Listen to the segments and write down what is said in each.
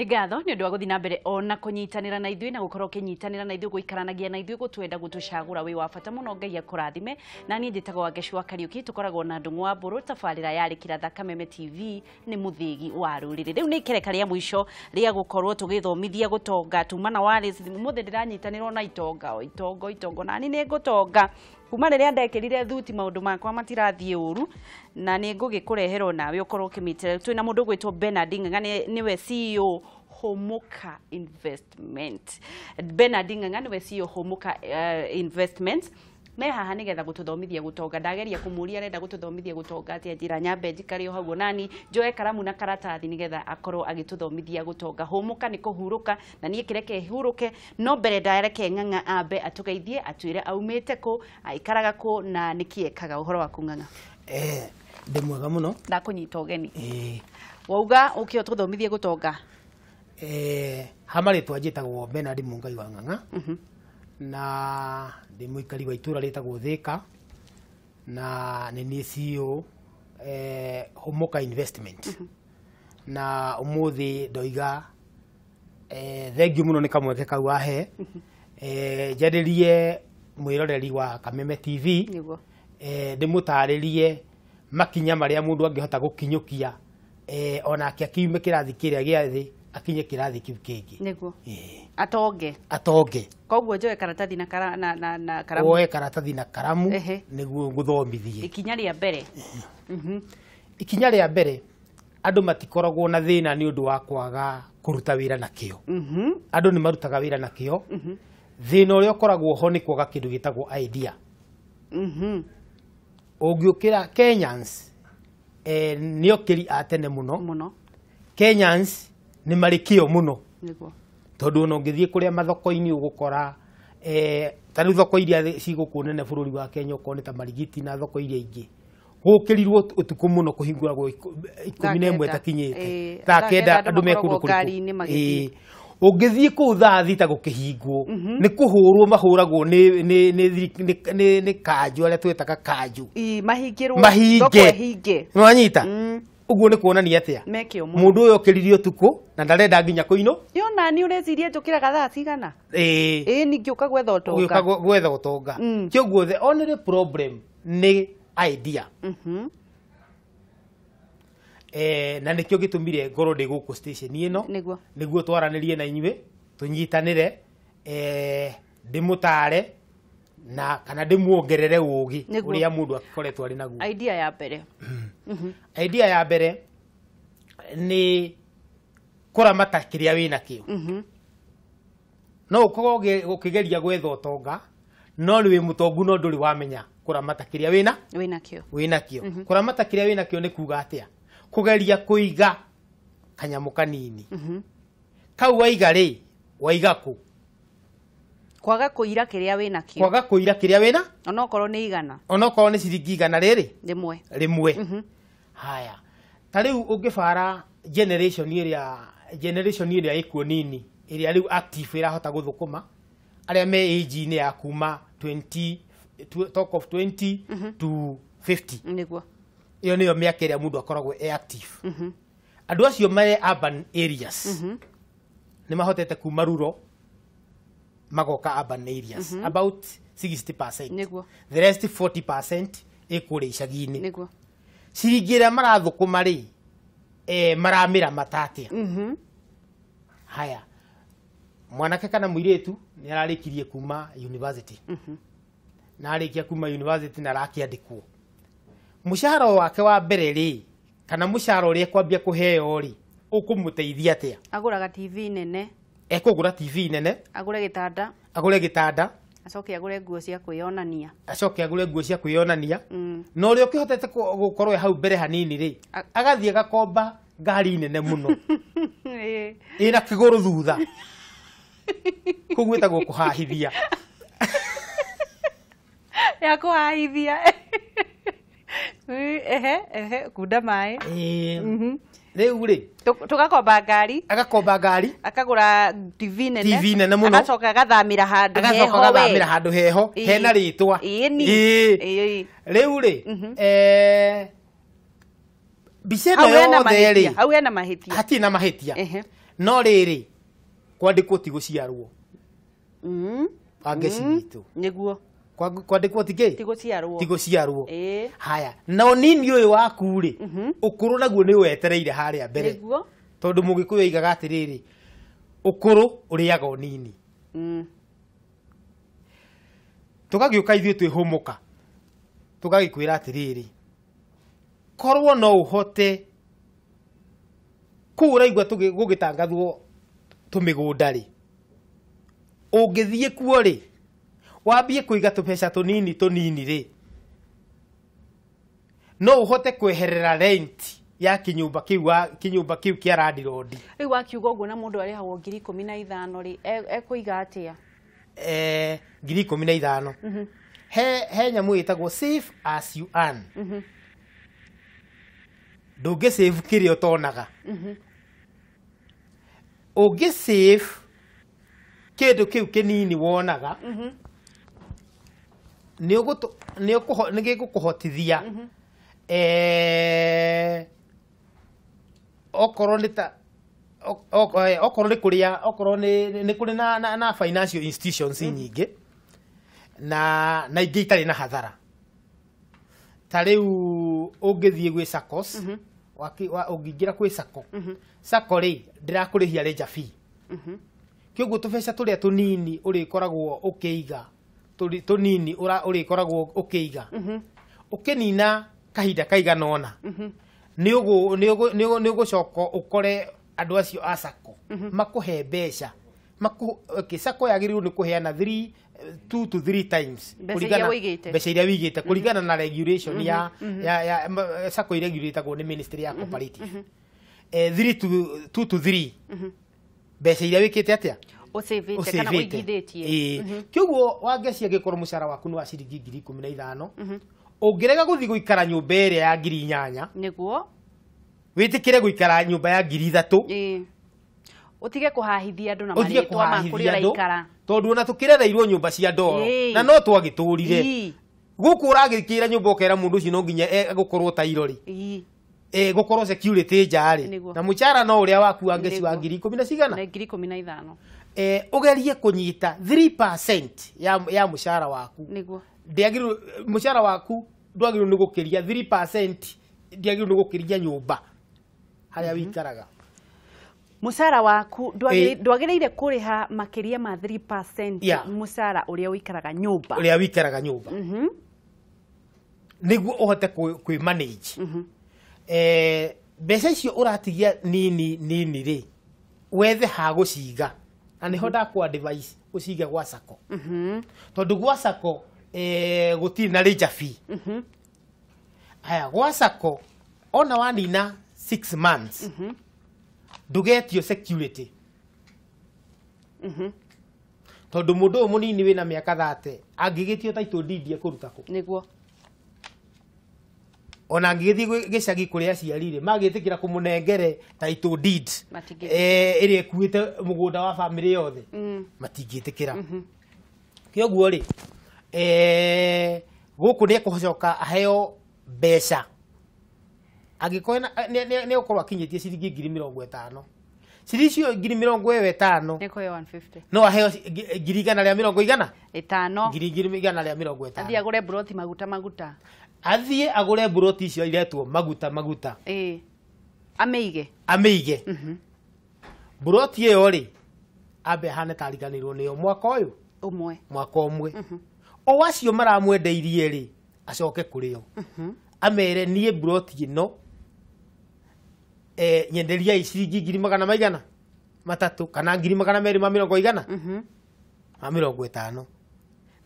Nĩ ngatho nĩ ũndũ wa gũthiĩ na mbere ona kũnyitanĩra na ithuĩ na gũkorwo ũkĩnyitanĩra na ithuĩ gũikaranagia na ithuĩ gũtwenda gũtũcagũra wĩ wa bata mũno. Ngai akũrathime. Na niĩ njĩtagwo Wangeci wa Kariũki, tũkoragwo na Ndung'u wa Mbũrũ. Tabarĩra yarĩ Kĩratha Kameme TV nĩ mũthĩgi wa rũrĩrĩ. Rĩu nĩ ikereka rĩa mũico rĩa gũkorwo tũgĩthomithia gũtonga tuma na Wallace. Ũmũthĩ ndĩranyitanĩrwo na itonga o itongo itongo, nani nĩ ngũtonga kuma rĩrĩa ndekĩrire thuti maũndũ makwa matirathiĩ ũru, na nĩ ngũgĩkũrehera nawe ũkorwo ũkĩmĩtĩra. Twĩna mũndũ ũgwĩtwo Bernard Ng'ang'a, nĩwe CEO Homoka Investment. Bernard Ng'ang'a nĩwe CEO Homoka Investment. Me haha nĩgetha gũtũthomithia gũtonga. Ndageria kũmũria arenda gũtũthomithia gũtonga atĩa, njĩra nyambe njikare o hau nani njoe karamu na karatathi nĩgetha akorwo agĩtũthomithia gũtonga. Hũmũka nĩ kũhurũka, na niĩ kĩreke hurũke, no mbere ndareke Ng'ang'a ambe atũgeithie, atwĩre aumĩte kũ, aikaraga kũ na nĩkĩ ekaga. Ũhoro waku Ng'ang'a? Ndĩ mwega mũno. Ndakũnyita ũgeni. Wauga ũke ũtũthomithie gũtonga. Ha marĩtwa njĩtagwo Bernard Mungai wa Ng'ang'a, na ndĩ mũikari wa itũra rĩtagwo Thĩka, na nĩ niĩ CEO Homoka Investment. Na ũmũthĩ ndoiga thengiũ mũno nĩ kamweke kau wahe njarĩrie mwĩroreri wa Kameme TV. Nĩguo. Ndĩmũtarĩrie makinya marĩa mũndũ angĩhota gũkinyũkia onake akiume kĩrathi kĩrĩa gĩa thĩ akinye kĩrathi kĩu kĩngĩ. Nĩguo. Atonge. Atonge. Koguo njoe karatathi na na karamu. Woe karatathi na karamu nĩguo ngũthomithie. Ikinya rĩa mbere. Ikinya rĩa mbere, andũ matikoragwo na thĩna nĩ ũndũ wa kwaga kũruta wĩra na kĩo. Andũ nĩ marutaga wĩra na kĩo. Thĩna ũrĩa ũkoragwo ho nĩ kwaga kĩndũ gĩtagwo idea. Ũngĩũkĩra Kenyans nĩ okĩri a tene mũno. Mũno. Kenyans nĩ marĩ kĩo mũno. Nĩguo. Tondũ ona ũngĩthiĩ kũrĩa mathoko-inĩ ũgũkora ta rĩu thoko iria cigũkũ nene bũrũri wa Kenya, okorwo nĩ ta Marigiti na thoko iria ingĩ, gũkĩrirwo ũtukũ mũno, kũhingũragwo 11 takinyĩte thaa 9, andũ me kũndũ kũrĩkũ. Ũngĩthiĩ kũu thaa 6 gũkĩhingwo, nĩ kũhũrwo mahũragwo nĩ kanjũ, arĩa twĩtaga kanjũ. Mahingĩrwo. Mahinge. Nĩwanyita? Ũguo nĩ kuonania atĩa? Mũndũ ũyũ okĩririe ũtukũ na ndarenda nginya kũinũ. Yona nĩ ũreciria njũkĩraga thaa cigana? Ĩĩ, ningĩ ũka gwetha ũtonga. Ũgĩũka gwetha ũtonga. Kĩoguo the only problem nĩ idea. Na nĩkĩo gĩtũmire ngorwo ndĩ gũkũ station ĩno. Nĩguo. Nĩguo twaranĩrie na inyuĩ, tũnyitanĩre, ndĩmũtare na kana ndĩmuongerere ũgĩ ũrĩa mũndũ akoretwo arĩ naguo. Idea ya mbere. Idea ya mbere nĩ kũramata kĩrĩa wĩnakĩo. No ũkorwo ũkĩgeria gwetha ũtonga, no nĩ wĩ mũtongu no ndũrĩ wamenya kũramata kĩrĩa wĩna wĩnakĩo. Wĩnakĩo. Kũramata kĩrĩa wĩnakĩo nĩ kuga atĩa? Kũgeria kũiga kanyamũ kanini. Kau waiga rĩ, waiga kũ? Kwaga kũira kĩrĩa wĩnakĩo. Kwaga kũira kĩrĩa wĩna? Onokorwo nĩ igana. Onokorwo nĩ ciringi igana rĩrĩ? Rĩmwe. Rĩmwe. Haya. Ta rĩu ũngĩbara generation ĩrĩa ĩkuo nini, ĩrĩa rĩu active ĩrahota gũthũkũma, arĩa me age-inĩ ya kuma 20, talk of 20 to 50. Nĩguo. Ĩyo nĩyo mĩaka ĩrĩa mũndũ akoragwo e active. Andũ acio marĩ urban areas nĩ mahotete kuma rural magoka urban areas about 60%. Nĩguo. The rest 40% ĩkũrĩa icagi-inĩ. Nĩguo. Ciringi ĩrĩa marathũkũma rĩ, maramĩra matatia. Haya. Mwanake kana mũirĩtu nĩ ararĩkirie kuma university. Na arĩkia kuma university na arakĩandĩkwo. Mũshahara wake wa mbere rĩ, kana mũshahara ũrĩa ekwambia kũheo rĩ, ũkũmũteithia atĩa? Agũraga TV nene. Ekũgũra TV nene. Agũre gĩtanda. Agũre gĩtanda. Acoke agũre nguo cia kwĩyonania. Acoke agũre nguo cia kwĩyonania. Na ũrĩa ũkĩhotete gũkorwo hau mbere hanini rĩ, agathiĩ agakomba ngari nene mũno. Ĩna kĩgũrũ thutha. Kũu gwĩtagwo kũhahithia. Ya kũhahithia. Ehe, kunda maĩ. Rĩu rĩ, Tũgakomba ngari. Agakomba ngari. Akagũra TV nene. TV nene mũno. Agacoka agathamĩra handũ heho. Agacoka agathamĩra handũ heho, hena rĩtwa. Ĩĩ. Rĩu rĩ, mbica ĩno yothe rĩ, hau hena mahĩtia. Hatirĩ na mahĩtia. No rĩrĩ kwandĩkwo ti gũciarwo. Wangeci witũ. Nĩguo. Kwandĩkwo ti kĩ? Ti gũciarwo. Ti gũciarwo. Haya, na ũnini ũyũ waku rĩ, ũkũrũ naguo nĩ wetereire harĩa mbere. Nĩguo. Tondũ Mũgĩkũyũ oigaga atĩrĩrĩ, ũkũrũ ũrĩaga ũnini. Tũgagĩũka ithuĩ twĩhũmũka, tũgagĩkwĩra atĩrĩrĩ, korwo no ũhote kũu ũraigua gũgĩtangathwo tũmĩgũnda rĩ, ũngĩthiĩ kuo rĩ, wambie kũiga tũbeca tũnini tũnini rĩ, no ũhote kweherera rent ya kĩnyũmba kĩu kĩnyũmba kĩu kĩa landlord. Rĩu wakiuga ũguo na mũndũ arĩhagwo 15,000 rĩ, ekũiga atĩa? 15,000. He nyamũ ĩtagwo save as you earn. Ndũngĩ save kĩrĩa ũtonaga. Ũngĩ save kĩndũ kĩu kĩnini wonaga, nĩ gĩgũkũhotithia okorwo nĩ ta okorwo nĩ kũrĩa, okorwo nĩ kũrĩ na financial institutions nyingĩ na ingĩ itarĩ na hathara. Ta rĩu ũngĩthiĩ gwĩ SACCOs, ũngĩingĩra kwĩ SACCO, SACCO rĩ ndĩrakũrĩhia rĩnja fee. Kĩoguo tũbeca tũrĩa tũnini ũrĩkoragwo ũkĩiga, tũnini ũrĩkoragwo ũkĩiga, ũkĩnina kahinda kaigana ũna, nĩ ũgũcoka ũkore andũ acio a SACCO makũhe mbeca. SACCO yagĩrĩirwo nĩ kũheana 2 to 3 times mbeca iria wĩigĩte kũringana na regulation ya SACCO iregulatagwo nĩ Ministry ya Cooperative. 2 to 3 mbeca iria wĩkĩte atĩa? Ũcĩvĩte kana ũigithĩtie. Kĩoguo Wangeci angĩkorwo mũcara waku nĩ wa ciringi 15,000, ũngĩrega gũthiĩ gũikara nyũmba ĩrĩa ya 8,000, nĩguo wĩtĩkĩre gũikara nyũmba ya 3,000, ũtige kũhahithia andũ na marĩtwa ma kũrĩa ũraikara, tondũ ona tũkĩrereirwo nyũmba cia ndoro na no twagĩtũrire. Gũkũ ũragĩkĩra nyũmba ũkera mũndũ ũcio no nginya egũkorwo tairo rĩ, gũkorwo security nja rĩ, na mũcara no ũrĩa waku Wangeci wa 10,000 na cigana? 15,000. Ũgerie kũnyita 3% ya mũcara waku. Nĩguo. Ndĩagĩrĩirwo mũcara waku ndwagĩrĩirwo nĩ gũkĩria 3%, ndĩagĩrĩirwo nĩ gũkĩria nyũmba harĩa wĩikaraga. Mũcara waku ndwagĩrĩire kũrĩha makĩria ma 3% mũcara ũrĩa ũikaraga nyũmba. Ũrĩa wĩikaraga nyũmba. Nĩguo ũhote kwĩ manage. Mbeca icio ũratigia nini nini rĩ, wethe ha gũciga. Na nĩho ndakũ advice ũcige gwa SACCO. Tondũ gwa SACCO gũtirĩ na rĩnja fee. Aya, gwa SACCO ona wanina 6 months ndũgetio security. Tondũ mũndũ ũyũ mũnini wĩna mĩaka 30 angĩgĩtio title deed ekũruta kũ? Nĩguo. Ona angĩgĩthiĩ gĩcagi kũrĩa aciari rĩ, magĩtĩkĩra kũmũnengere title deed ĩrĩa ĩkuĩte mũgũnda wa bamĩrĩ yothe, matingĩtĩkĩra. Kĩoguo rĩ, gũkũ nĩ ekũcoka aheo mbeca. Angĩkorwo nĩ egũkorwo akinyĩtie ciringi 50,000, ciringi icio 50,000 nĩekũheo 150, no aheo 150,000, 150,000. Athiĩ agũre mburoti maguta maguta. Athiĩ agũre mburoti icio iretwo maguta maguta. Amĩige. Amĩige. Mburoti ĩyo rĩ, ambe ahane ta ariganĩirwo nĩyo mwaka ũyũ ũmwe. Mwaka ũmwe. O acio maramwendeirie rĩ, acoke kũrĩ o. Amere niĩ mburoti ĩno nyenderia ciringi 300,000 kana 250,000 ma 50.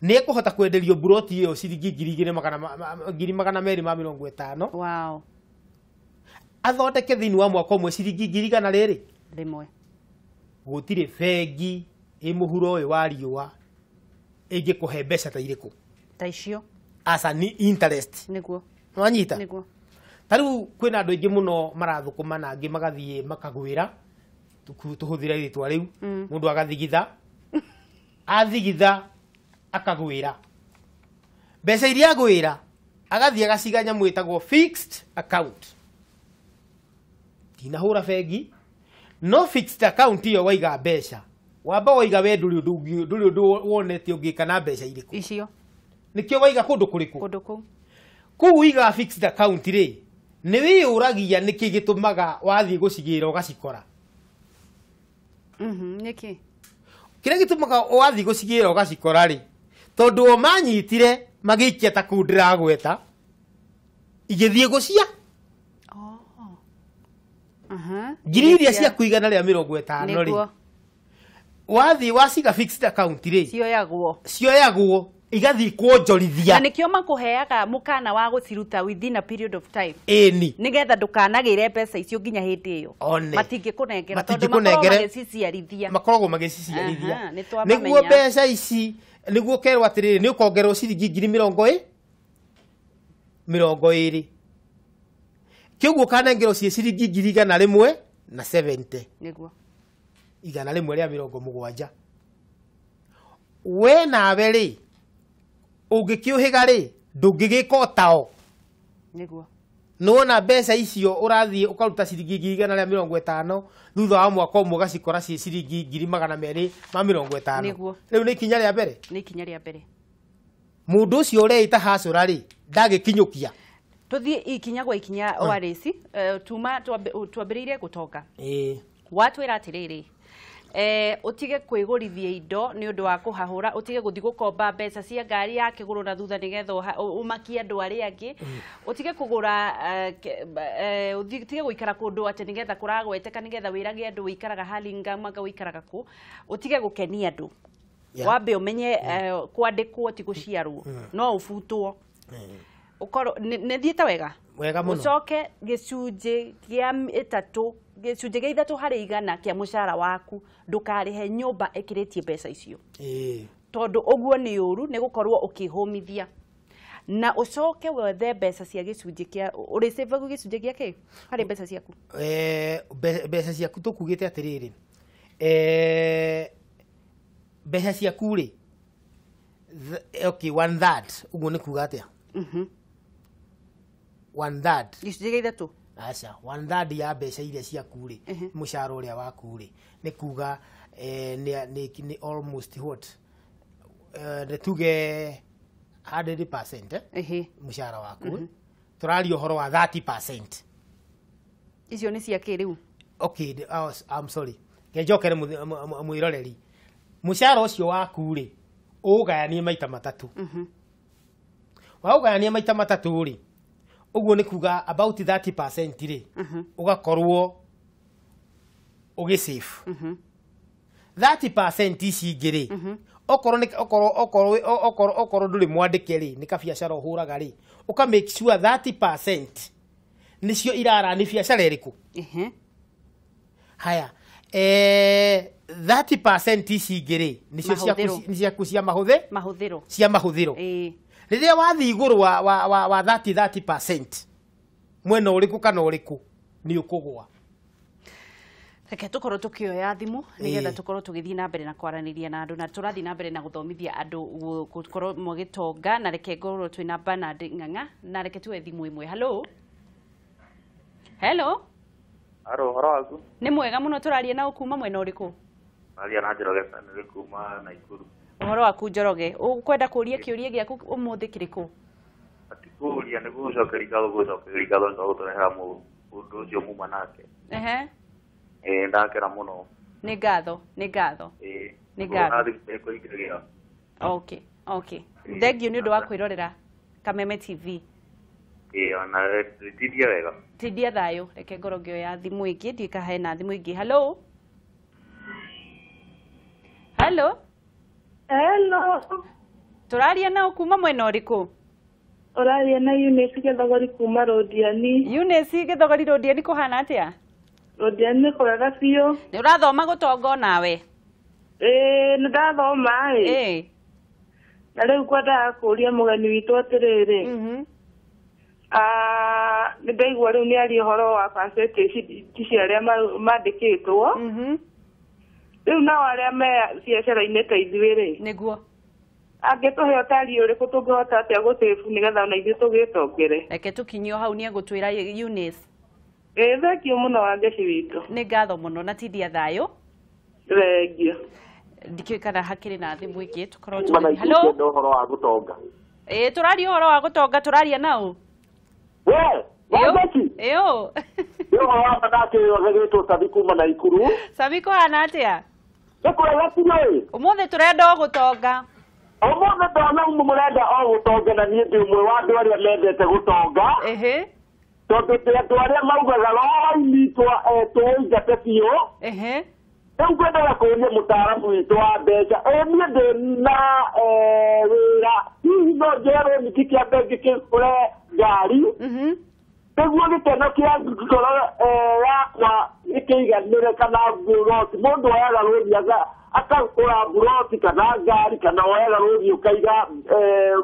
Nĩ ekũhota kwenderio mburoti ĩyo ciringi 2,250. Wow. Athondeke thĩinĩ wa mwaka ũmwe ciringi 100,000 rĩmwe. Gũtirĩ bengi ĩ mũhuro ũyũ wa riũa ĩngĩkũhe mbeca ta irĩkũ? Ta icio. Aca nĩ interest. Nĩguo. Nĩwanyita? Nĩguo. Ta rĩu kwĩna andũ aingĩ mũno marathũkũma na angĩ magathiĩ makagwĩra, tũhũthĩre rĩtwa rĩu, mũndũ agathigitha, athigitha akagwĩra. Mbeca iria agwĩra agathiĩ agaciga nyamũ ĩtagwo fixed account. Ndinahũra bengi, No fixed account ĩyo waiga mbeca, wamba waiga we ndũrĩ ndũrĩ ũndũ wonete ũngĩka na mbeca irĩkũ. Icio. Nĩkĩo waiga kũndũ kũrĩkũ? Kũndũ kũu. Kũu ũigaga fixed account rĩ, nĩ wĩyũragia nĩkĩ gĩtũmaga wathiĩ gũcigĩra ũgacikora. Nĩkĩ? Kĩrĩa gĩtũmaga wathiĩ gũcigĩra ũgacikora rĩ, tondũ o manyitire magĩikia ta kũu ndĩragweta, igĩthiĩ gũcia. Ngiri iria ciaku 150 rĩ, wathiĩ waciga fixed account rĩ, cioyagwo igathiĩ kuonjorithia. Na nĩkĩo makũheaga mũkana wa gũciruta within a period of time. Ĩni. Nĩgetha ndũkanagĩre mbeca icio nginya hĩndĩ ĩyo. Matingĩkũnengera tondũ makoragwo magĩciciarithia. Makoragwo magĩciciarithia. Nĩguo mbeca ici, nĩguo ũkerwo atĩrĩrĩ, nĩ ũkongererwo ciringi ngiri 20. Kĩoguo ũkanengerwo ciĩ ciringi 170. Nĩguo. 170. We nawe rĩ, ũngĩkĩũhĩga rĩ, ndũngĩgĩka o tao. Nĩguo. Nĩwona mbeca icio ũrathiĩ ũkaruta ciringi 150 thutha wa mwaka ũmwe ũgacikora ciĩ ciringi 250. Nĩguo. Rĩu nĩ ikinya rĩa mbere. Nĩ ikinya rĩa mbere. Mũndũ ũcio ũreĩta hacũra rĩ, ndagĩkinyũkia. Tũthiĩ ikinya gwa ikinya Warĩci, tuma twambĩrĩirie gũtonga. Watwĩra atĩrĩrĩ, ũtige kwĩgũrithia indo nĩ ũndũ wa kũhahũra, ũtige gũthiĩ gũkomba mbeca cia ngari ya kĩgũrũ na thutha nĩgetha ũmakie andũ arĩa angĩ, ũtige kũgũra, ũtige gũikara kũndũ atĩ nĩgetha kũragweteka nĩgetha wĩrage andũ wĩikaraga Hurlingham anga wĩikaraga kũ, ũtige gũkenia andũ. Wambe ũmenye kwandĩkwo ti gũciarwo, no ũbutwo. Ũkorwo nĩ thiĩte wega? Wega mũno. Ũcoke gĩcunjĩ kĩa ĩtatũ, gĩcunjĩ gĩa 3 harĩ 100 kĩa mũcara waku ndũkarĩhe nyũmba ĩkĩrĩtie mbeca icio. Tondũ ũguo nĩ ũru, nĩ gũkorwo ũkĩhũmithia. Na ũcoke wethe mbeca cia gĩcunjĩ kĩa, ũrĩcĩvagu gĩcunjĩ gĩa kĩ harĩ mbeca ciaku? Mbeca ciaku tũkugĩte atĩrĩrĩ, mbeca ciaku rĩ, okay, 1/3, ũguo nĩ kuga atĩa? 1/3. Gĩcunjĩ gĩa 3. Aca, 1/3 ya mbeca iria ciaku rĩ, mũcara ũrĩa waku rĩ, nĩ kuga nĩ almost what? Nĩ tuge 100%, mũcara waku. Tũraria ũhoro wa 30%. Icio nĩ cia kĩ rĩu? Okay, I'm sorry. Ngenjokere mwĩroreri. Mũcara ũcio waku rĩ, ũũgayanie maita matatũ. Waũgayania maita matatũ rĩ, ũguo nĩ kuga about 30% rĩ, ũgakorwo ũgĩsave. 30% ici ingĩ rĩ, okorwo okorwo ndũrĩ mwandĩke rĩ, nĩ kabiacara ũhũraga rĩ, ũka make sure 30% nĩcio irarani biacara ĩrĩkũ. Haya, 30% ici ingĩ rĩ, nĩcio ciaku cia mahũthĩro. Cia mahũthĩro. Rĩrĩa wathiĩ igũrũ wa 30% mwena ũrĩkũ kana ũrĩkũ nĩ ũkũgũa. Reke tũkorwo tũkĩoya thimũ nĩgetha tũkorwo tũgĩthiĩ na mbere na kwaranĩria na andũ, na tũrathiĩ na mbere na gũthomithia andũ gũkorwo mũgĩtonga. Na reke ngorwo twĩna Bernard Ng'ang'a, na reke tuoe thimũ ĩmwe. Hello. Hello. Haro, ũhoro waku? Nĩ mwega mũno. Tũraria na kuma mwena ũrĩkũ? Aria na Njoroge Stanley kuma Nakuru. Ũhoro waku Njoroge, ũkwenda kũria kĩũria gĩaku ũmũthĩ kĩrĩkũ? Ati kũria nĩ gũcokeria ngatho, gũcokeria ngatho nĩ gũtũrehera mũndũ ũcio muma nake. Ehe. Ndakena mũno. Nĩ ngatho, nĩ ngatho. Nĩ ngatho. Okay, okay. Thank you nĩ ũndũ wa kwĩrorera Kameme TV. Ona tindia wega. Tindia thayũ. Reke ngorwo ngĩoya thimũ ĩngĩ, ndikahe na thimũ ĩngĩ. Hello. Hello. Hello. Tũraria nao kuma mwena ũrĩkũ? Ũraria na Eunice Gĩthogori kuma Rũndiani. Eunice Gĩthogori Rũndiani kũhana atĩa? Rũndiani nĩ kwega biũ. Nĩ ũrathoma gũtonga onawe? Ĩĩ, nĩ ndathoma ĩ. Ĩĩ. Na rĩu kwendaga kũria mũgeni witũ atĩrĩrĩ. Nĩ ndaigua rĩu nĩ aria ũhoro wa percentage cia arĩa mandĩkĩtwo. Rĩu nao arĩa me biacara-inĩ ta ithuĩ rĩ, Nĩguo. angĩtũhe ũtari ũrĩkũ tũngĩhota atĩa gũsave nĩgetha ona ithuĩ tũgĩtongere? Reke tũkinyio hau nĩ egũtwĩra Eunice. Ĩĩ thengio mũno Wangeci witũ. Nĩ ngatho mũno na tithia thayũ. Thengio. Ndikĩũĩ kana hakĩrĩ na thimũ ĩngĩ tũkorwo tũgĩthiĩ. Hello. Ũhoro wa gũtonga. Ĩĩ tũraria ũhoro wa gũtonga, tũraria naũ? We, Wangeci. Ĩũ. Nĩ ũhoro wa mathakĩ gĩtwo Sami kuma Naikuru. Sami kũhana atĩa? Nĩ kwega biũ. Ũmũthĩ tũrenda o gũtonga. Ũmũthĩ ndona mũrenda o gũtonga na niĩ ndĩ ũmwe wa andũ arĩa mendete gũtonga. Ĩhĩ. Tondũ ndĩ andũ arĩa maugaga roho-inĩ tũingate biũ. Ĩhĩ. Rĩu ngwendaga kũũria mũtaaramu witũ wa mbeca, ĩ niĩ ndĩ na wĩra, hihi no njoe rũni kĩambe ngĩkĩgũre ngari, nĩguo gĩkeno kĩa ngoro yakwa gĩkĩiganĩre kana mburoti. Mũndũ oyaga rũni akagũra mburoti kana ngari, kana oyaga rũni ũkaiga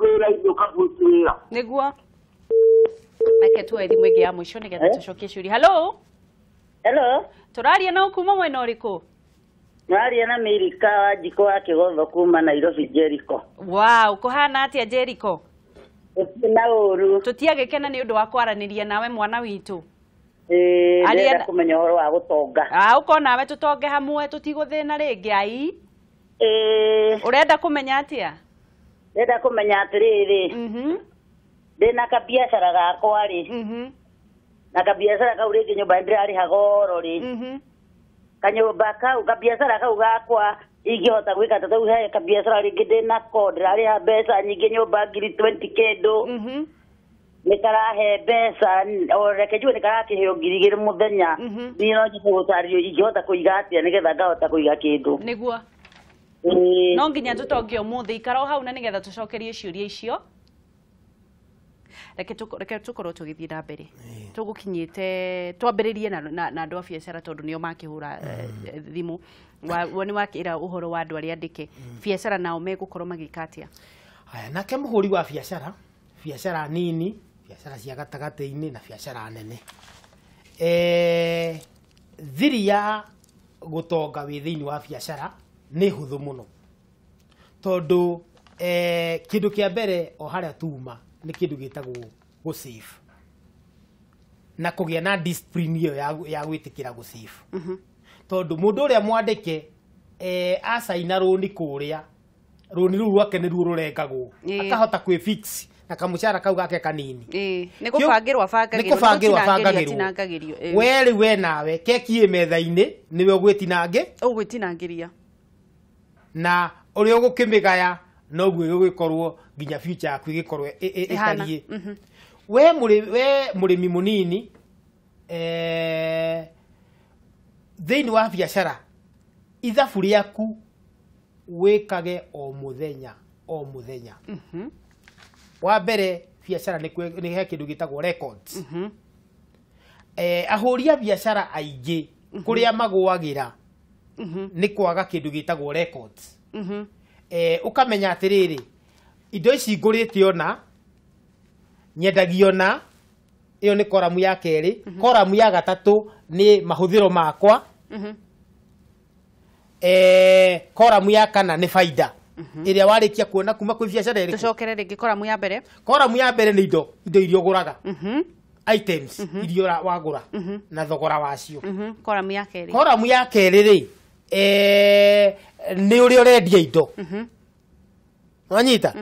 wĩra-inĩ ũkabuti wĩra. Nĩguo. Reke tuoe thimũ ĩngĩ ya mũico nĩgetha tũcokie ciũria. Hello. Hello. Tũraria na kuma mwena ũrĩkũ? Mwaria na Mirika wa Njiko wa Kĩgotho kuma Nairobi Jericho. Wow, kũhana atĩa Jericho? Gũtirĩ na ũru. Tũtiagĩkena nĩ ũndũ wa kwaranĩria nawe mwana witũ. Ĩĩ, ndĩrenda kũmenya ũhoro wa gũtonga. Ah, ũko nawe tũtonge hamwe tũtigũthĩna rĩngĩ ai. Ĩĩ. Ũrenda kũmenya atĩa? Ndĩrenda kũmenya atĩrĩrĩ. Ndĩna kabiacara gakwa rĩ. Na kabiacara kau rĩngĩ nyũmba ndĩrarĩha goro rĩ. Kanyũmba kau kabiacara kau gakwa ingĩhota gwĩka ta rĩu he kabiacara rĩngĩ ndĩnako ndĩrarĩha mbeca nyingĩ nyũmba ngiri 20 kĩndũ. Nĩ karahe mbeca o reke njuge nĩ karakĩheo 2,000 mũthenya. Niĩ no nyende gũtarĩrio ingĩhota kũiga atĩa nĩgetha ngahota kũiga kĩndũ. Nĩguo. No nginya tũtonge ũmũthĩ, ikara o hau na nĩgetha tũcokerie ciũria icio. Reke tũkorwo tũgĩthiĩ na mbere. Tũgũkinyĩte twambĩrĩrie na andũ a biacara tondũ nĩo makĩhũra thimũ. Nĩ wakĩra ũhoro wa andũ arĩa andĩke. Biacara nao megũkorwo magĩka atĩa? Haya, nake mũhũri wa biacara, biacara nini, biacara cia gatagatĩ-inĩ na biacara nene. Thiri ya gũtonga wĩ thĩinĩ wa biacara nĩ hũthũ mũno. Tondũ kĩndũ kĩa mbere o harĩa tuma nĩ kĩndũ gĩtagwo gũsave na kũgĩa na discipline ĩyo ya gwĩtĩkĩra gũsave. Tondũ mũndũ ũrĩa mwandĩke acaina rũni kũrĩa, rũni rũu rwake nĩruo rũrengagwo, akahota kwĩfix na kamũcara kau gake kanini. Nĩ kũbangĩrwo abangagĩrwo. We rĩu we nawe keki ĩ metha-inĩ nĩwe ũgwĩtinangĩria na ũrĩa ũgũkĩmĩgaya noguo ĩgũgĩkorwo nginya future yaku ĩgĩkorwo ĩtariĩ. We mũrĩmi mũnini thĩinĩ wa biacara ithabu rĩaku wĩkage o mũthenya o mũthenya. Wa mbere biacara nĩ he kĩndũ gĩtagwo records. Ahũri a biacara aingĩ kũrĩa magũagĩra nĩ kwaga kĩndũ gĩtagwo records. Ũkamenya atĩrĩrĩ, indo ici ngũrĩte ona nyendagio na ĩyo nĩ koramu ya kerĩ. Koramu ya gatatũ nĩ mahũthĩro makwa. Koramu ya kana nĩ baida ĩrĩa warĩkia kuona kuma kwĩ biacara ĩrĩkũ. Tũcokere rĩngĩ koramu ya mbere. Koramu ya mbere nĩ indo iria ũgũraga, items iria wagũra na thogora wacio. Koramu ya kerĩ. Koramu ya kerĩ rĩ nĩ ũrĩa ũrendia indo. Wanyita?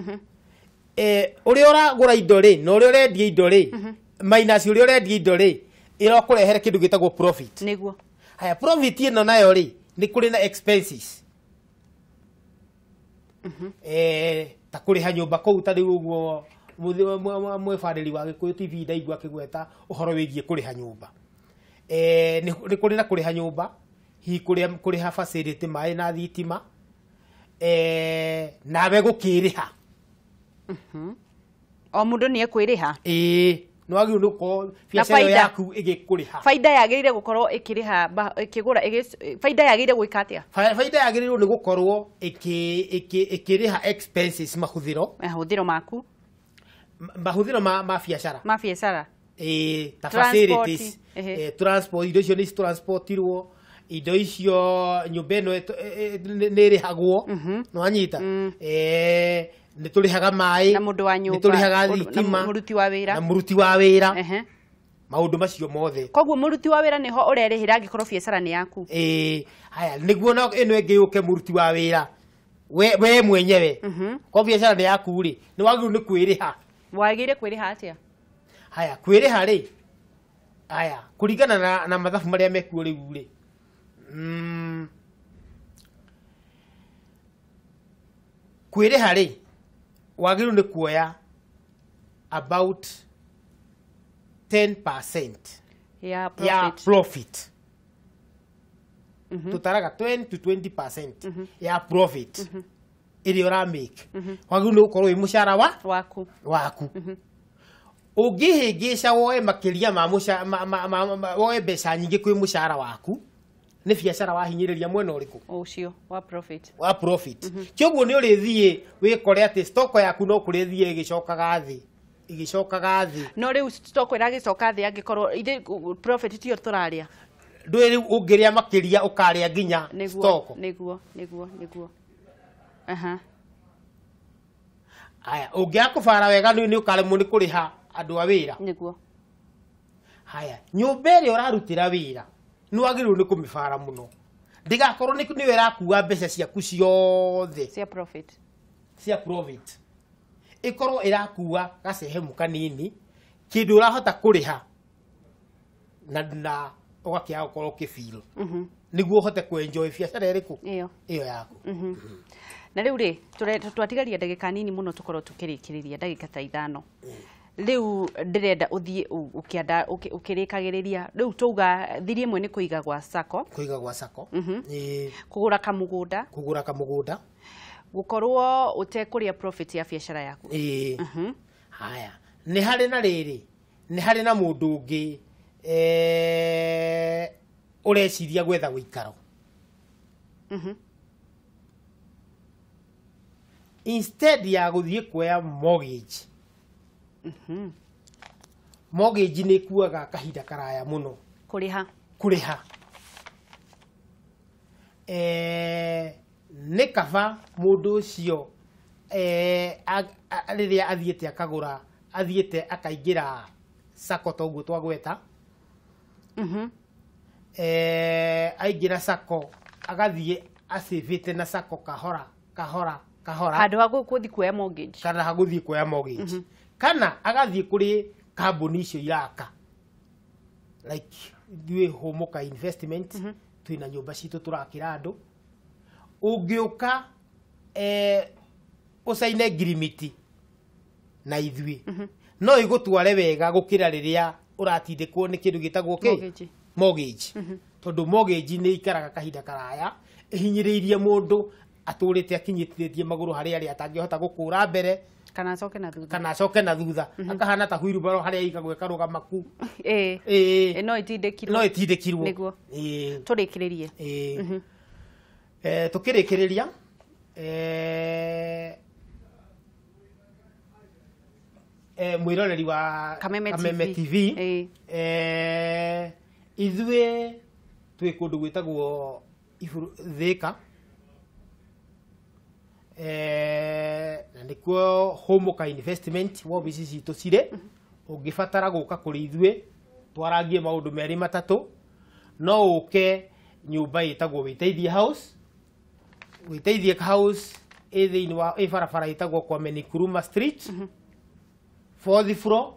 Ũrĩa ũragũra indo rĩ na ũrĩa ũrendia indo rĩ minus ũrĩa ũrendia indo rĩ ĩrokũrehere kĩndũ gĩtagwo profit. Nĩguo. Haya, profit ĩno nayo rĩ nĩ kũrĩ na expenses. Ta kũrĩha nyũmba kũu ta rĩu ũguo mwĩbarĩri wa Gĩkũyũ TV ndaigua akĩgweta ũhoro wĩgiĩ kũrĩha nyũmba. Nĩ kũrĩ na kũrĩha nyũmba, hihi kũrĩha facility maĩ na thitima, nawe gũkĩrĩha. O mũndũ nĩ ekwĩrĩha. Ĩĩ, nĩ wagĩrĩirwo nĩ gũkorwo biacara ĩyo yaku ĩgĩkũrĩha. Baida yagĩrĩire gũkorwo ĩkĩrĩha ĩkĩgũra, baida yagĩrĩire gwĩka atĩa? Baida yagĩrĩirwo nĩ gũkorwo ĩkĩrĩha expenses, mahũthĩro. Mahũthĩro maku. Mahũthĩro ma biacara. Ma biacara. Ta facilities, transport, indo icio nĩ transportirwo, indo icio nyũmba ĩno nĩ ĩrĩhagwo, nĩ wanyita? Nĩ tũrĩhaga maĩ, na mũndũ wa nyũmba, nĩ tũrĩhaga thitima, na mũruti wa wĩra, na mũruti wa wĩra. Maũndũ macio mothe. Koguo mũruti wa wĩra nĩho ũrerĩhĩra angĩkorwo biacara nĩ yaku. Ĩĩ, haya nĩguo no ĩno ĩngĩ yũke mũruti wa wĩra we mwenyewe. Kwa biacara nĩ yaku rĩ, nĩ wagĩrĩirwo nĩ kwĩrĩha. Wagĩrĩire kwĩrĩha atĩa? Haya, kwĩrĩha rĩ, haya kũringana na mathabu marĩa mekuo rĩu rĩ, kwĩrĩha rĩ, wagĩrĩirwo nĩ kuoya about 10% ya profit. Tutaraga 10 to 20% ya profit ĩrĩa ũramake. Wagĩrĩirwo nĩ gũkorwo wĩ mũcara waku. Ũngĩhĩngĩca woe makĩria ma woe mbeca nyingĩ kwĩ mũcara waku, nĩ biacara wahinyĩrĩria mwena ũrĩkũ? Ũcio wa profit. Wa profit. Kĩoguo nĩ ũrĩthiĩ wĩkore atĩ stock yaku no kũrĩthiĩ ĩgĩcokaga thĩ. Ĩgĩcokaga thĩ. No rĩu stock ĩragĩcoka thĩ angĩkorwo ithe profit tiyo tũrarĩa. Ndũĩ rĩu ũngĩrĩa makĩria ũkarĩa nginya stock. Nĩguo. Aha. Haya, ũngĩaga kũbara wega nĩ ũkaremwo nĩ kũrĩha andũ a wĩra. Nĩguo. Haya, nyũmba ĩrĩa ũrarutĩra wĩra nĩ wagĩrĩirwo nĩ kũmĩbara mũno. Ndĩgakorwo nĩyo ĩrakua mbeca ciaku ciothe cia profit. Cia profit. Ĩkorwo ĩrakua gacehemu kanini kĩndũ ũrahota kũrĩha na ũgakĩaga gũkorwo ũkĩfeel. Nĩguo ũhote kũenjoy biacara ĩrĩkũ? Ĩyo yaku. Na rĩu rĩ, twatigaria ndagĩka nini mũno tũkorwo tũkĩrĩkĩrĩria ndagĩka ta 5. Rĩu ndĩrenda ũthiĩ ũkĩanda ũkĩrĩkagĩrĩria. Rĩu tauga thiri ĩmwe nĩ kũiga gwa sacco. Kũiga gwa sacco. Kũgũra kamũgũnda. Kũgũra kamũgũnda. Gũkorwo ũtekũrĩa profit ya biacara yaku. Haya, nĩ harĩ na rĩrĩ, nĩ harĩ na mũndũ ũngĩ ũreciria gwetha gũikaro. Instead ya gũthiĩ kuoya mortgage. Mortgage nĩ ĩkuaga kahinda karaya mũno kũrĩha. Kũrĩha. Nĩ kaba mũndũ ũcio rĩrĩa athiĩte akagũra, athiĩte akaingĩra sacco ta ũguo twagweta. Aingĩra sacco agathiĩ acĩvĩte na sacco kahora kahora kahora. Handũ ha gũthiĩ kuoya mortgage. Kana ha gũthiĩ kuoya mortgage. Kana agathiĩ kũrĩ kambuni icio iraka. Like ithuĩ Hũmũka Investment twĩna nyũmba citũ tũrakĩra andũ. Ũngĩũka ũcaine ngirimiti na ithuĩ no ĩgũtware wega gũkĩra rĩrĩa ũratindĩkwo nĩ kĩndũ gĩtagwo kĩ? Mortgage. Tondũ mortgage nĩ ikaraga kahinda karaya ĩhinyĩrĩirie mũndũ atũrĩte akinyĩtithĩtie magũrũ harĩa arĩa atangĩhota gũkũra mbere kana acoke na thutha. Kana acoke na thutha. Akahana ta wheelbarrow harĩa ĩigagwo ĩkarũgama ku. No ĩtindĩkirwo. No ĩtindĩkirwo. Nĩguo. Tũrĩkĩrĩrie. Tũkĩrĩkĩrĩria mwĩroreri wa Kameme TV, ithuĩ twĩ kũndũ gwĩtagwo Thika, na nĩkuo Hũmũka Investment wabici citũ cirĩ. Ũngĩbatara gũka kũrĩ ithuĩ twarangie maũndũ merĩ matatũ, no ũke nyũmba ĩtagwo Wĩteithie House. Wĩteithie House ĩ thĩinĩ wa ĩ barabara ĩtagwo Kwame Nkrumah Street, 4th floor,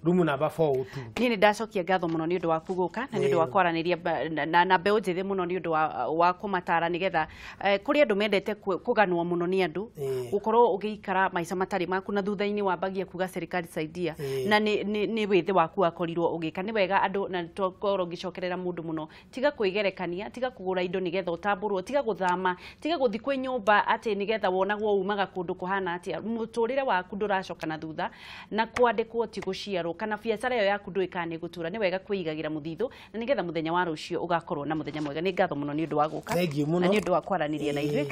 room number 402. Niĩ nĩ ndacokia ngatho mũno nĩ ũndũ waku gũka na nĩ ũndũ wa kwaranĩria na mbeũ njĩthĩ mũno nĩ ũndũ wa kũmatara nĩgetha kũrĩ andũ mendete kũganwo mũno nĩ andũ gũkorwo ũgĩikara maica matarĩ maku na thutha-inĩ wambagia kuga serikali saidia na nĩ wĩthĩ waku wakorirwo ũgĩka. Nĩ wega andũ na tũkorwo ngĩcokerera mũndũ mũno, tiga kwĩgerekania, tiga kũgũra indo nĩgetha ũtambũrwo, tiga gũthama, tiga gũthiĩ kwĩ nyũmba atĩ nĩgetha wonagwo umaga kũndũ kũhana atĩa. Mũtũrĩre waku ndũracoka na thutha na kwandĩkwo ti gũciarwo kana biacara ĩyo yaku ndũĩ kana nĩ ĩgũtũra. Nĩ wega kwĩigagĩra mũthithũ na nĩgetha mũthenya wa rũciũ ũgakorwo na mũthenya mwega. Nĩ ngatho mũno nĩ ũndũ wa gũka na nĩ ũndũ wa kwaranĩria na ithuĩ.